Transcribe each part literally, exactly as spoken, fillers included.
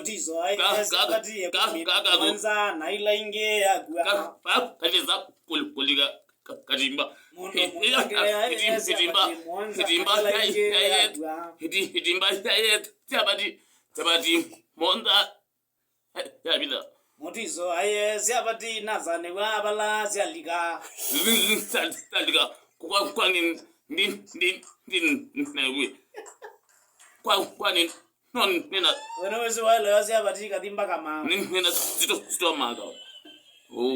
Mũtiso aĩ, ka-, esa ka-, kati ya ka-, kumi ka-, na ka-, mũonza, na ila ingĩ yakua. Ka-, ka-, katesa kul-, kulika ka-, katimba. Mũndũ mũndũ ĩya, ĩya, ĩya, ĩtimba, ĩtimba, mũonza, ĩtimba, na ila ingĩ yakua. Ĩti-, ĩtimba, ĩya, syavati, syavati, mũonza, yavitha. Mũtiso aĩ, syavati nasanĩw'a vala syalika. Syalika, kwa, kwa ni, ndi, ndi, ndi, new'e. Kwa, kwa ni, no, nina. Wene wĩsĩ waelewa syavati kathi mbaka maa. Ni, nina sito, sito maka. Oh,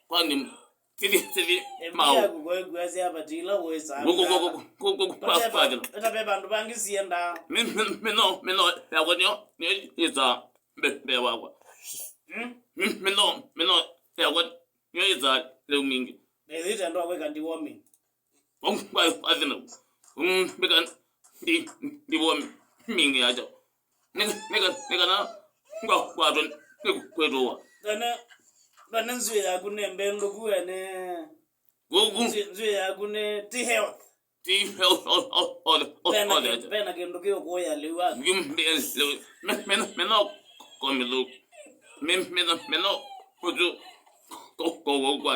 kwa ni, sithi, sithi, mau. Embia kukwekua syavati ila wĩsa. Go, go, go, go, go, go, go, kwa, kwa, kwa. Ĩta ve vandũ vangĩ sienda. Mi, mi, mĩno, mĩno, yakwa nĩyo, nĩyo ĩsa. Mbe-, mbee wakwa. Hmm? Mi-, mĩno, mĩno yakwa nĩyo ĩsaa lĩu mingĩ. Ĩthĩte ndo kwĩka deworming. Wa-, wa-, wathi na-, mm, mbĩka ndi-, deworming yacho. Nĩka-, nĩka-, nĩkana ngwa-, ngwatwa nĩ kwĩtũwa. Ndane, ndane nzw'ĩĩ yaku nĩ mbendũku ene. Gugu. Nzw'ĩĩ, nzw'ĩĩ yaku nĩ ti health. Ti, o, o, o, o, o, vena o, kĩ-, vena kĩndũ kĩũkũya lĩu wa. Yu, mbe-, lĩu. Me-, mena, mena komĩthũ. Me-, mena, mena kũtu ko-, ko-, ko-, kwa.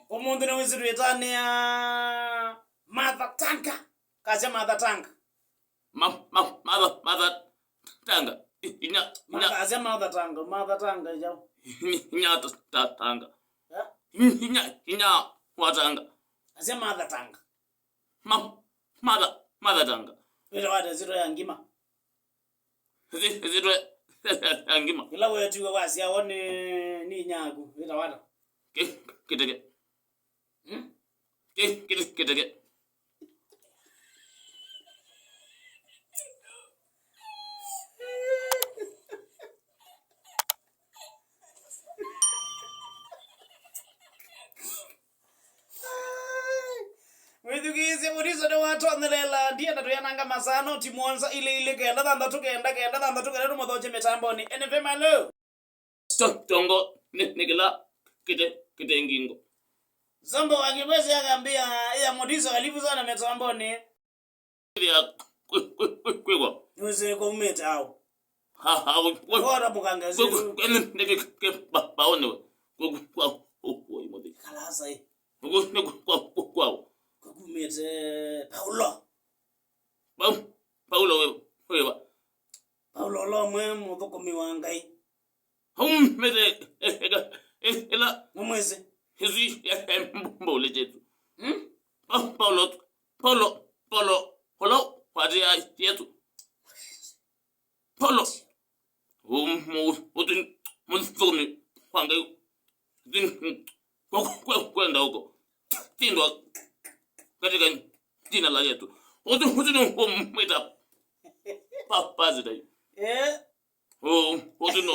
Ũmũnthĩ nĩwĩsĩ twĩtanĩa Martha Tanga. Kasya Martha Tanga. Ma-, ma-, Martha, Martha Tanga. I-, inya, inya. Martha, asya Martha Tanga, Martha Tanga, jau. Inya, inya ta-, ta-, Tanga. Eh? Inya, inya wa Tanga. Asya Martha Tanga. Ma-, Martha, Martha Tanga. Wĩtawa ata ĩsyĩtwa ya ngima? Ĩsyĩ-, ĩsyĩtwa ya ngima. Ĩla weetiwe wasyawa nĩ, nĩ inyaaku, wĩtawa ata? Kĩ-, Kĩteke. Hmm? Kĩ-, kĩ-, Kĩteke. Mwĩthukĩĩsye, Mũtiso nĩwatonyelela, ndienda tũyananga masaa, noti mũonza, ilĩ, ilĩ, kenda, thanthatũ, kenda, kenda, thanthatũ, kenda, tũmũthokye mĩtambonĩ. N F M, alo? Sto-, stongo nĩ, nĩ kĩla kĩte-, kĩte ngingo. Zombo wa Kĩbwezi akambĩa, "Ĩya Mũtiso, karibu sana mĩtambonĩ." Ĩthĩa kwĩ, kwĩ, kwĩ, kwĩkwa. Nĩwĩsĩ kwaumĩte aũ? Ha, ha, kwĩ, kwĩ, Wora mũkanga kwĩ, kwĩ, kwĩ, nĩ, nĩ kĩ, kĩ, ba-, baone we. Kwĩ, kwĩ, kwa, kwĩ, kwĩ, mũthĩ. Kalasa ĩ. Kwĩ, kwĩ, nĩ kwĩ, kwa, kwĩ, kwao. Kwakumĩte Paulo. Pau-, Paulo wĩ, wĩva? Paulo ũla ũmwe mũthũkũmi wa Ngai. Aumĩte, e-, eka, e-, ĩla mũmwĩsĩ. Ĩsu ya, e, mbũlĩ Yesũ. Hmm? Pa-, Paulo, Paulo, Paulo, ũla watĩĩa Yesũ. Paulo. Ũmũ-, ũtũ mũthũkũmi wa Ngai. Kwenda huko. Tindwa katika jina la Yesu. Utu, utu no mwita pa, pastor. Eh? Oh, utu no.